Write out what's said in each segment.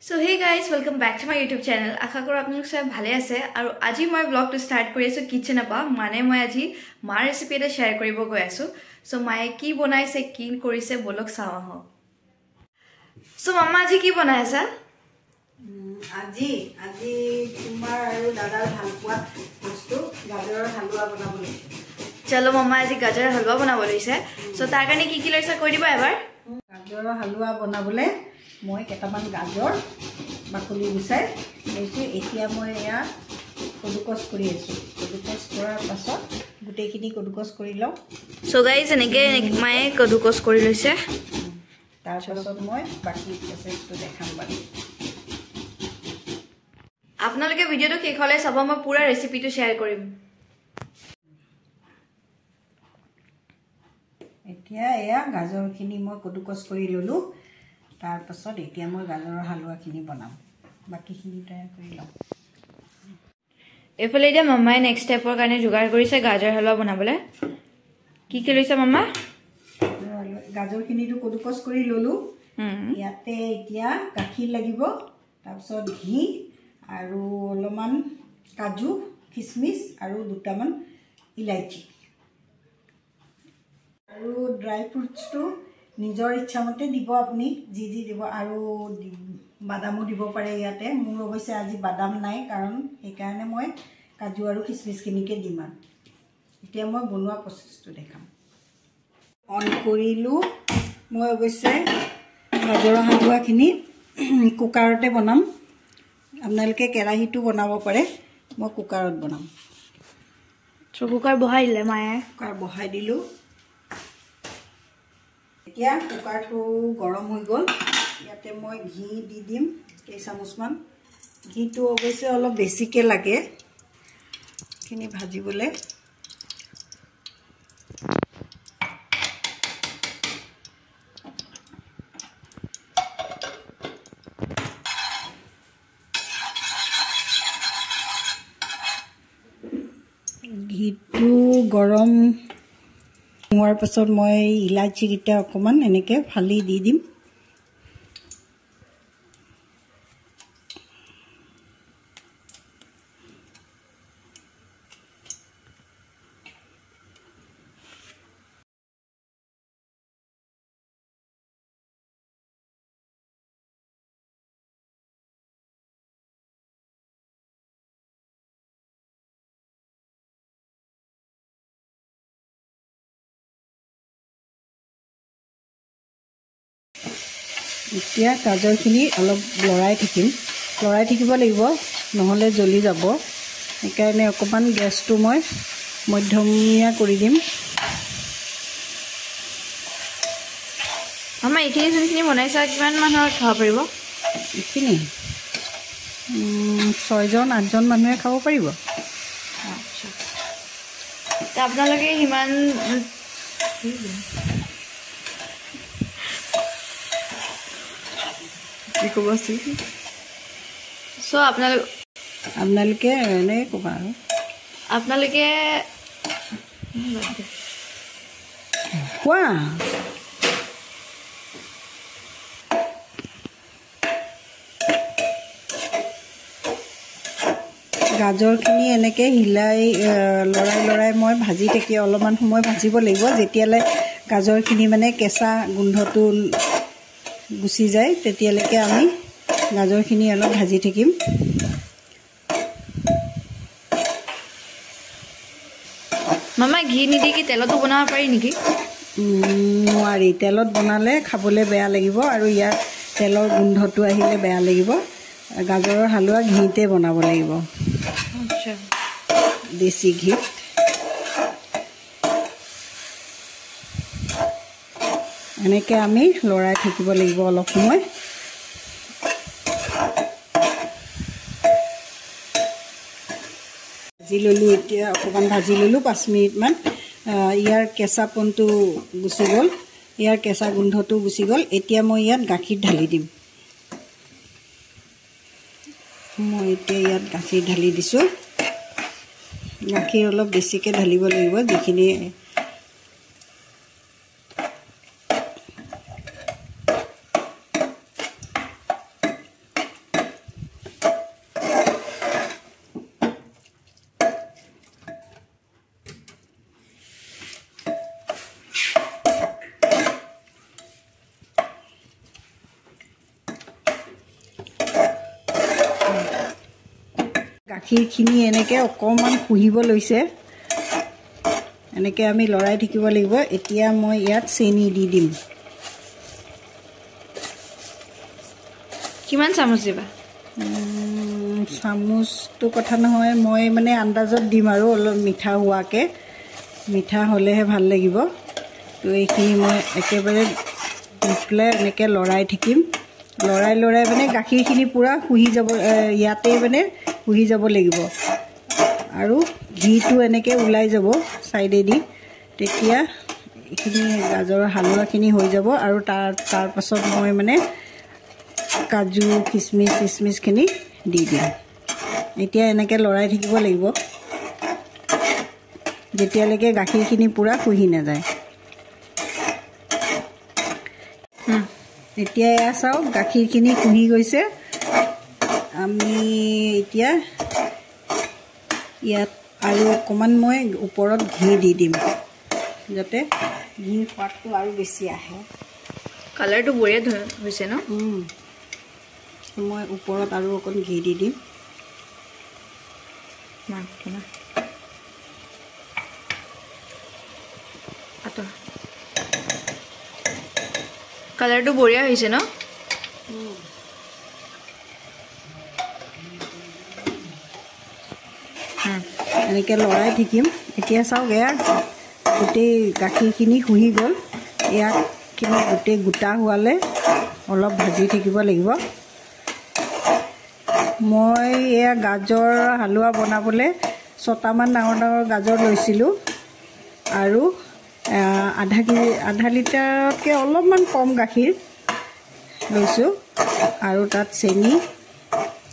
So hey guys, welcome back to my YouTube channel. আশা কৰোঁ আপোনালোক চব ভালে আছে আৰু আজি মই ব্লগটো ষ্টাৰ্ট কৰি আছোঁ কিচেনৰ পৰা। মানে মই আজি মাৰ ৰেচিপি এটা শ্বেয়াৰ কৰিব গৈ আছোঁ। চ' মায়ে কি বনাইছে, কি কৰিছে, ব'লক চাওঁ আহক। চ' মামা, আজি কি বনাই আছা? আজি আজি তোমাৰ আৰু দাদাৰ ভাল পোৱা বস্তু গাজৰৰ হালোৱা বনাব লৈছোঁ। চলো মামা, আজি গাজৰৰ হালোৱা বনাব লৈছে। চ' তাৰ কাৰণে কি কি লৈছা কৈ দিবা এবাৰ। গাজৰৰ হালোৱা বনাবলৈ মই কেইটামান গাজৰ বাকলি গুচাই লৈছোঁ। এতিয়া মই এয়া কদুকচ কৰি আছোঁ। কদুকচ কৰাৰ পাছত গোটেইখিনি কদুকচ কৰি লওঁ। চ' গাইজ, এনেকৈ মায়ে কদুকচ কৰি লৈছে। তাৰপাছত মই বাকী প্ৰচেছটো দেখাম বাৰু। আপোনালোকে ভিডিঅ'টো শেষলৈ চাব, মই পূৰা ৰেচিপিটো শ্বেয়াৰ কৰিম। এতিয়া এয়া গাজৰখিনি মই কদুকচ কৰি ল'লোঁ। তাৰপাছত এতিয়া মই গাজৰৰ হালোৱাখিনি বনাম। বাকীখিনি তৈয়াৰ কৰি লওঁ। এইফালে এতিয়া মামাই নেক্সট ষ্টেপৰ কাৰণে যোগাৰ কৰিছে গাজৰ হালোৱা বনাবলৈ। কি কি লৈছে মামা? গাজৰখিনিতো কদুকচ কৰি ল'লোঁ। ইয়াতে এতিয়া গাখীৰ লাগিব, তাৰপিছত ঘি আৰু অলপমান কাজু, খিচমিচ আৰু দুটামান ইলাচি আৰু ড্ৰাই ফ্ৰুটছটো নিজৰ ইচ্ছামতে দিব আপুনি, যি যি দিব। আৰু বাদামো দিব পাৰে ইয়াতে। মোৰ অৱশ্যে আজি বাদাম নাই, কাৰণ সেইকাৰণে মই কাজু আৰু খিচমিচখিনিকে দিম। আৰু এতিয়া মই বনোৱা প্ৰচেছটো দেখাম। অন কৰিলোঁ। মই অৱশ্যে গাজৰৰ হালোৱাখিনি কুকাৰতে বনাম। আপোনালোকে কেৰাহীটো বনাব পাৰে, মই কুকাৰত বনাম। কুকাৰ বহাই দিলে মায়ে? কুকাৰ বহাই দিলোঁ। এতিয়া কুকাৰটো গৰম হৈ গ'ল। ইয়াতে মই ঘি দি দিম কেইচামুচমান। ঘিটো অৱশ্যে অলপ বেছিকৈ লাগে এইখিনি ভাজিবলৈ। ঘিটো গৰম হোৱাৰ পাছত মই ইলাচীকেইটা অকণমান এনেকৈ ফালি দি দিম। এতিয়া গাজৰখিনি অলপ লৰাই থাকিম। লৰাই থাকিব লাগিব, নহ'লে জ্বলি যাব। সেইকাৰণে অকণমান গেছটো মই মধ্যমীয়া কৰি দিম। আমাৰ এইখিনি যোনখিনি বনাইছা, কিমান মানুহৰ খাব পাৰিব? এইখিনি 6জন 8জন মানুহে খাব পাৰিব। আচ্ছা, আপোনালোকে সিমান কি ক'ব আছিল? চ' আপোনালোক আপোনালোকে এনেই ক'বা আৰু আপোনালোকে কোৱা। গাজৰখিনি এনেকৈ হিলাই লৰাই লৰাই মই ভাজি থাকি অলপমান সময় ভাজিব লাগিব, যেতিয়ালৈ গাজৰখিনি মানে কেঁচা গোন্ধটো গুচি যায়, তেতিয়ালৈকে আমি গাজৰখিনি অলপ ভাজি থাকিম। মামা, ঘি নিদি কি তেলতো বনাব পাৰি নেকি? নোৱাৰি। তেলত বনালে খাবলৈ বেয়া লাগিব আৰু ইয়াৰ তেলৰ গোন্ধটো আহিলে বেয়া লাগিব। গাজৰৰ হালোৱা ঘিতে বনাব লাগিব, দেশী ঘিত। এনেকৈ আমি লৰাই থাকিব লাগিব অলপ সময়। ভাজি ল'লোঁ। এতিয়া অকণমান ভাজি ল'লোঁ 5 মিনিটমান। ইয়াৰ কেঁচা পনটো গুচি গ'ল, ইয়াৰ কেঁচা গোন্ধটো গুচি গ'ল। এতিয়া মই ইয়াত গাখীৰ ঢালি দিম। মই এতিয়া ইয়াত গাখীৰ ঢালি দিছোঁ। গাখীৰ অলপ বেছিকৈ ঢালিব লাগিব, যিখিনি গাখীৰখিনি এনেকৈ অকণমান শুহিব লৈছে, এনেকৈ আমি লৰাই থাকিব লাগিব। এতিয়া মই ইয়াত চেনি দি দিম। কিমান চামুচ দিবা? চামুচটো কথা নহয়, মই মানে আন্দাজত দিম আৰু অলপ মিঠা হোৱাকৈ, মিঠা হ'লেহে ভাল লাগিব। তো এইখিনি মই একেবাৰে দি পেলাই এনেকৈ লৰাই থাকিম। লৰাই লৰাই মানে গাখীৰখিনি পূৰা শুহি যাব, ইয়াতেই মানে শুহি যাব লাগিব আৰু ঘিটো এনেকৈ ওলাই যাব ছাইডেদি। তেতিয়া এইখিনি গাজৰৰ হালোৱাখিনি হৈ যাব। আৰু তাৰপাছত মই মানে কাজু খিচমিচ চিচমিচখিনি দি দিম। এতিয়া এনেকৈ লৰাই থাকিব লাগিব যেতিয়ালৈকে গাখীৰখিনি পূৰা শুহি নাযায়। এতিয়া এয়া চাওক গাখীৰখিনি শুহি গৈছে। আমি এতিয়া ইয়াত আৰু অকণমান মই ওপৰত ঘি দি দিম, যাতে ঘিৰ সোৱাদটো আৰু বেছি আহে। কালাৰটো বঢ়িয়া হৈছে ন? মই ওপৰত আৰু অকণ ঘি দি দিম। কালাৰটো বঢ়িয়া হৈছে ন? এনেকৈ লৰাই থাকিম। এতিয়া চাওক এয়া গোটেই গাখীৰখিনি শুহি গ'ল। ইয়াকখিনি গোটেই গোটা হোৱালে অলপ ভাজি থাকিব লাগিব। মই এয়া গাজৰ হালোৱা বনাবলৈ 6টামান ডাঙৰ ডাঙৰ গাজৰ লৈছিলোঁ আৰু আধা লিটাৰতকৈ অলপমান কম গাখীৰ লৈছোঁ আৰু তাত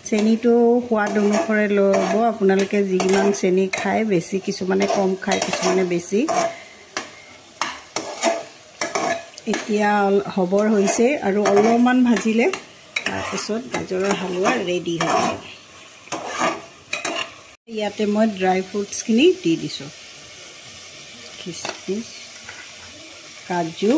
চেনিটো সোৱাদ অনুসৰি ল'ব আপোনালোকে, যিমান চেনি খায়, বেছি কিছুমানে কম খায়, কিছুমানে বেছি। এতিয়া হ'বৰ হৈছে আৰু অলপমান ভাজিলে তাৰপিছত গাজৰৰ হালোৱা ৰেডি হ'ব। ইয়াতে মই ড্ৰাই ফ্ৰুটছখিনি দি দিছোঁ, খিচমিচ, কাজু,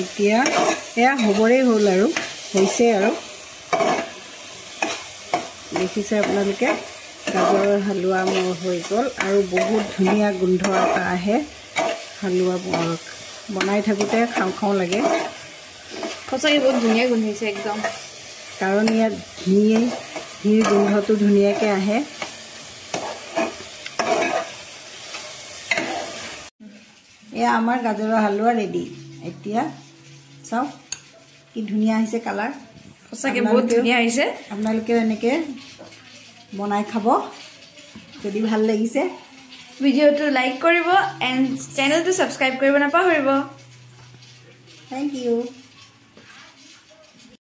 এতিয়া এয়া হ'বৰেই হ'ল আৰু হৈছে আৰু। দেখিছে আপোনালোকে গাজৰৰ হালোৱা মোৰ হৈ গ'ল আৰু বহুত ধুনীয়া গোন্ধ এটা আহে। হালোৱা বনাই থাকোঁতে খাওঁ খাওঁ লাগে। সঁচাকৈ বহুত ধুনীয়া গোন্ধাইছে একদম, কাৰণ ইয়াত ঘিৰ গোন্ধটো ধুনীয়াকৈ আহে। এয়া আমাৰ গাজৰৰ হালোৱা ৰেডি। এতিয়া চাওক কি ধুনীয়া আহিছে কালাৰ, সঁচাকৈ বহুত ধুনীয়া আহিছে। আপোনালোকেও এনেকৈ বনাই খাব যদি ভাল লাগিছে। ভিডিঅ'টো লাইক কৰিব এণ্ড চেনেলটো ছাবস্ক্ৰাইব কৰিব নাপাহৰিব। Thank you.